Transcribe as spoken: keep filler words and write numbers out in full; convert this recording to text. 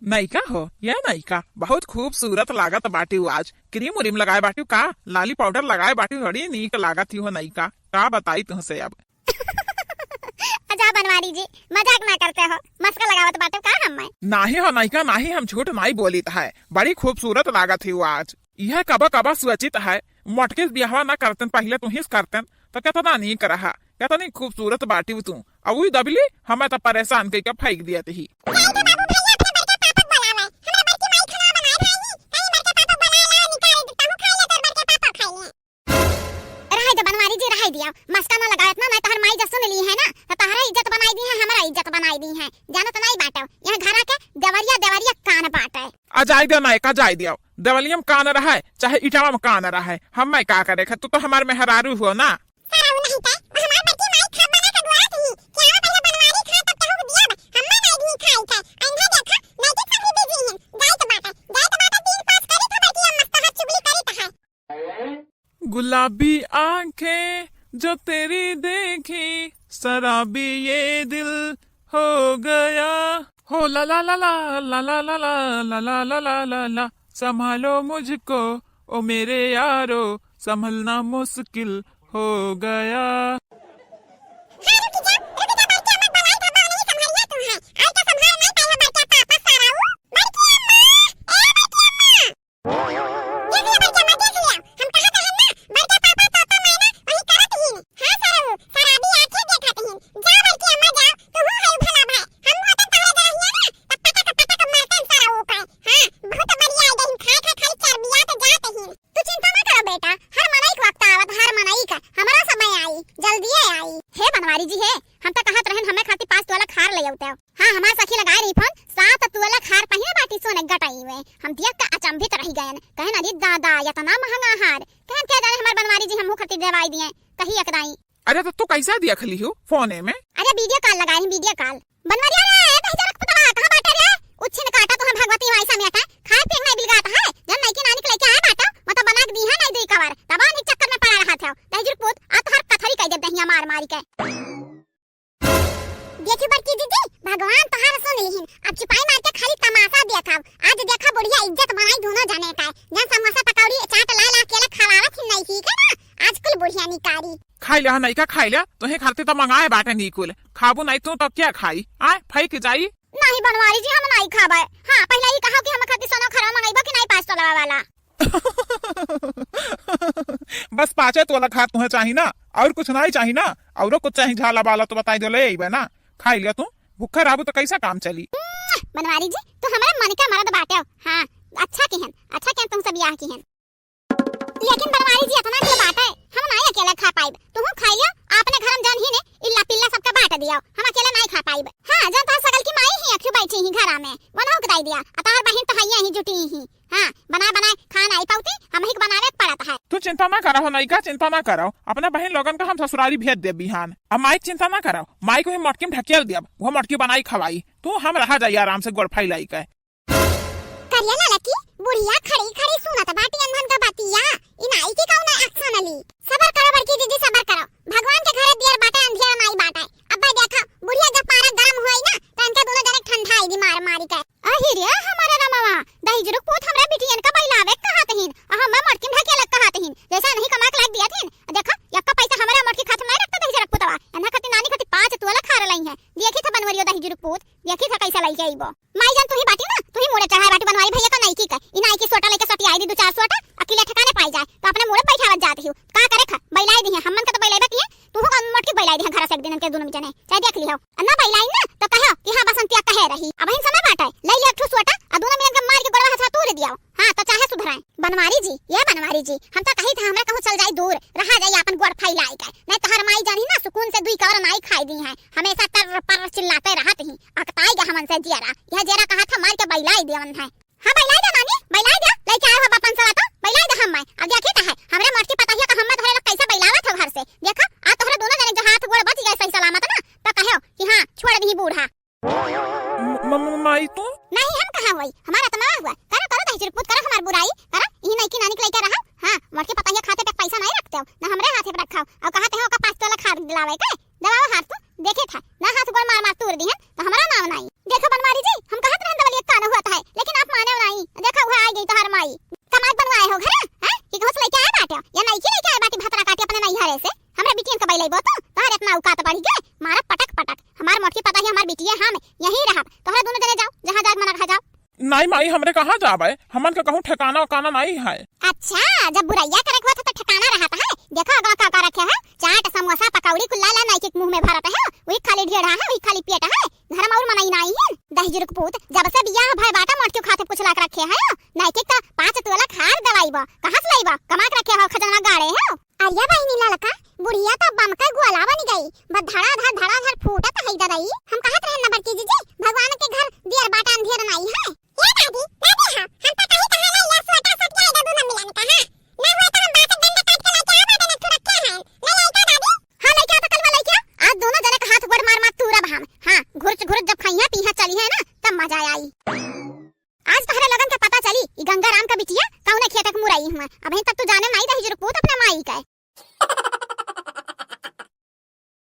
नइका हो, ये नइका, बहुत खूबसूरत लागत बाटिउ आज। क्रीम उरीम लगाए बाटिउ का? लाली पाउडर लगाए बाटिउ, बड़ी नीक लागत ही हो नइका। का बताई तुहसे अब। अच्छा बनवारी जी, मजाक ना करते हो, मस्का लगावत बाटे का हम में? नाही हो नइका, नाही, हम झूठ नाही बोलित है, बड़ी खूबसूरत लागत ही हो आज। यह कबा कबा सोचित है, मोटकी से बियाहवा ना करतेन, पहिले तुहिस करतेन, तो केतना नीक रहा, केतनी खूबसूरत बाटिउ तू। अउई दबली, हमें तो परेशान कइके फेंक दियत ही। जाए दे बाबू भैया, अपने बड़के पापा के बुलावे। हमरा बड़की माई खाना बनाए भाई, कहीं बड़के पापा के बुलाए ला, निकाल दे, तहु खाई ले, तोर बड़के पापा खाई ले। रहे दे बनवारी जी, रहे दिया, मस्का ना लगावत ना, नहीं तोहर माई जब सुन ली है ना, तो तोहरा इज्जत बनाई दी है, हमरा इज्जत बनाई दी है। जानत नहीं बाटो, यहाँ घरा के देवरिया, देवरिया कान बाटे। आ जाए दे नइका, जाए दियो, देवलिया में कान रहे, चाहे इटावा में कान रहे, हमें का करे, तू तो हमार मेहरारू हो ना। सरऊ नहीं ते, वो हमार बड़की माई खाब बना के दुआरत ही। क्या वो पहले बनवारी खा, तब केहू के दिया बा। हम्मे नहीं दी खाई के। अंधा देखा, नैतिक साथी बिजी हैं। जाइत बाटे, जाइत बाटे, तीन पास करी था बड़की अम्मा, तोहर चुगली करी तहार। गुलाबी आंखें जो तेरी देखी, शराबी ये दिल हो गया। हो ला ला ला ला, ला ला ला ला, ला ला ला ला ला ला, संभालो मुझको, ओ मेरे यारो, संभलना मुश्किल हो गया। हाँ, रुक जा, रुक जा, बड़के अम्मा बुलाई था, बहू नहीं संभालिया तू है। आज तो संभाल नहीं पाई है बड़के पापा सारा वो। बड़की अम्मा, ए बड़की अम्मा। देख लिया बड़के अम्मा, देख लिया। हम कहा था ना, बड़के पापा, पापा मैं ना वही करत ही। हाँ सारा वो, शराबी आंखें देखत ही। जा बड़की अम्मा जा, तू हो है भला भाई। हम होतन तहरे जरा हिया ना, तब पटक पटक मारतन सारा वो पे। हाँ, बहुत बढ़िया आ गई, खाए खा खाली चर्बिया तो जात ही। तू चिंता ना करो बेटा, हर मनई के वक्त आवत, हर मनई का, हमरा समय आई, जल्दिए आई। हे बनवारी जी हे, हम तो कहत रहन हमें खातिर पाँच तोला खार ले आउते। हाँ, हमार सखी लगाए रही फोन, सात तोला खार पहिने बाटी सोने गटाई में। हम देख के अचंभित रह गयन, कहन अरे दादा, इतना महंगा हार, कहन क्या जाने हमार बनवारी जी हमहू खातिर देवाई दिए, कही एकदाई। अरे तो तू कैसे देख लिहू फोने में? अरे वीडियो कॉल लगाए रही, वीडियो कॉल। बनवरिया रे, ए दहिजरक पुतवा, कहाँ बाटे रे? उच्छिन काटा तुहाँ भगवती माई समेटा, खाए पिए नहीं बिलगात है, जन नइकी नानी के लेके आए बाटा, मतलब बना के दी है नहीं दुई कवर, तब आने चक्कर में पड़ा रहा था, दहिजरक पुत, आ तोहर कथरी कह देब दहिया मार मारी के। देखी बड़की दीदी, भगवान तोहार सुन लिहिन, अब चिपाई मार के खाली तमाशा देखब, आज देखा बुढ़िया इज्जत बनाई दोनों जने का, जन समोसा पकौड़ी चाट ला ला के खवावत ही नहीं, ठीक है ना, आज कुल बुढ़िया निकारी। खाई ले, हाँ, नइका खाई ले, तोहे खातिर तो मंगाए बाटे निकुल, खाबू नहीं तू तो क्या खाई, आए, फेंक जाई। नहीं बनवारी जी, हम नहीं खाबे। हाँ, पहले ही कहो कि हम खातिर सोना खरा मंगाइबा कि नहीं पाँच तोला वाला। बस पाँचे तोला खार तुहे चाही ना, और कुछ नहीं चाही ना, औरो कुछ चाही झाला बाला तो बताई दो, ले अइबे ना, खाई ले तू, भूखा रहबू तो कैसा काम चली। बनवारी जी, तू हमारे मन के मर्द बाटे हो। हाँ, अच्छा किहन, अच्छा किहन तुमसे बियाह किहन। लेकिन बनवारी जी, इतना जो बात है, हम नाई अकेले खा पाइब। तुहू खाई लियो, आपने घर में जौन ही ने, इल्ला पिल्ला सबके बांट दियो, हम अकेले नाई खा पाइब। हाँ, जौन तोहर सगल की माई ही अखियो बैठी ही घरा में, वनहु के दाई दिया, आ तोहर बहिन तो हइये ही जुटी ही। हाँ, बनाए बनाए खा नाई पाउती, हम ही के बनावे के पड़त है। तू चिंता ना करो, नइका चिंता ना करो, अपना बहिन लोगन का हम ससुरारी भेज देब बिहान। अब माई के चिंता ना करो, माई को ही मटकी में ढकेल देब, वो मटकी बनाई खवाई, तू हम रहा जाई आराम से गोड़ फैलाई के। करिया लाला की बुढ़िया खड़ी खड़ी सुनत बाटी अनधन का बतिया। ई नाई की कौनो action ली। सबर करो बड़की दीदी, सबर करो। भगवान के घरे दियर बाटे, अंधियर नाई बाटे। अब्बे देखा, बुढ़िया जब पारा गरम होई ना, तो इनके दोनों जने ठंडाई दी मार मारी के। अहि रे हमारे रमवा, दहिजरुक पूत हमरा बिटियन का बइलावे कहत हीन, आ हमें मटकिन ढकेलक कहत हीन। जैसे नहीं कमा के लाग दिया थीन। देखा, यक्का पैसा हमरा मटकी खात नहीं रखता दहिजरुक पूतवा। एन्हा खातिर नानी खातिर पाँच तोला खार लई है। देखी था बनवरियो दहिजरुक पूत, देखी था कैसा लई के अइबो। माई जान तू ही बाटी ना, तू ही मुड़े चढ़ाए बाटी बनवारी भैया का नइकी का। ई नाई की सोटा लेके सटी आई दी दो चार सोटा, अकेले ठिकाने पाई जाए, तो अपने मुड़े बैठावत जात ही। का करे खा, बैलाई दी है, हमन का तो बैलाइबे किए, तू हो मोटकी बैलाई दी है घर से एक दिन इनके दोनों में जने, चाहे देख लियो। आ ना बैलाई ना, तो कहो कि हाँ बसंतिया कहे रही। अब इन समय बाटे, ले ले एक ठो सोटा, आ दोनों मिलन के मार के गोड़वा हाथ तोड़ दिया। हाँ, तो चाहे सुधराए। बनवारी जी, ये बनवारी जी, हम तो कही था हमरा कहूँ चल जाई दूर, रहा जाई आपन गोड़ फैलाई के। नहीं तो हर माई जानी ना सुकून से दुई कवर नाई खाई दी है, हमेशा टर पर चिल्लाते रहत ही, अकताई गा हमन से जियरा। यह जेरा कहा था मार के बैलाई देवन है। हाँ बैलाई दे नानी, बैलाई दे, लेके आए हो बापन से तो बैलाई दे हम मैं। अब देखी तो है, हमरे मोटकी पतहिया का हम धरे लोग कैसे बैलावत हो घर से। देखा, आ तोहरे दोनों जने जो हाथ गोड़ बच गए सही सलामत ना, तो कहो कि हाँ छोड़ दी बूढ़ा। म-, म-, माई तू? नहीं हम कहाँ वही, हमारा तो मवा हुआ। करो, करो दहिजर पूत, करो हमार बुराई, करो। यही नहीं की नानी के लेके रहा। हाँ, मोटकी पतहिया खाते पे पैसा नहीं रखते हो, ना हमरे हाथे पे रखा हो। और कहते हो का पाँच तोला खार दिलावे के, दबाओ हाथ तू, देखे था, ना हाथ गोड़ मार मार तोड़ दी है, तो हमारा नाम नहीं। देखो बनवारी जी, हम कहत रहन दवलिया का न हुआ था, जहाँ जाए मन कहा जाओ। नाई माई, हमरे कहाँ जाबे, हमन के कहूँ ठिकाना उकाना नाई है। अच्छा, जब बुरइया करे के होत है तो ठिकाना रहत है। देखो अगवा का का रखे है, चाट, समोसा, पकौड़ी कुल्ला ला नाई के मुँह में भरत है, वही खाली ढेढ़ा है, वही खाली पेट है। घर में और मनई नाई है। दहिजरू के पूत, जब से बियाह भय बाटा मोटकी खातिर कुछ लाके रखे है, नाई के तो पाँच तोला के हार देवाई बा, कहाँ से लाई बा, कमा के रखे हो, खजाना गाड़े है। अरे बहिनी ललका, बुढ़िया तो बम के गोला बन गई, बस धड़ाधड़ धड़ाधड़ फूटत है ददई। हम कहत रहन न बड़की जीजी, भगवान के घर दियर बाटा अंधेर नाई है। ए दादी, दादी हाँ, हम तो कहीं कहाँ ले या सोटा सटिया दे दू न मिलन का, हाँ। ना हुआ तो हम बांस डंडा काट के लेके आवा देने ठुरक्के हैं। ले आई का दादी? हाँ, लेके आ तो कल मैं लेके आ। आज दोनों जने का हाथ गोड़ मार मार तूरब हम। हाँ, घुरच घुरच जब खइया पीहा चली है ना, तब मजा आई। आज तहरे लोगन के पता चली, ई गंगाराम का बिटिया कौने खेत के मुरई हुआ। अबहीं तक तू जाने माई दहिजरू पूत अपने माई के।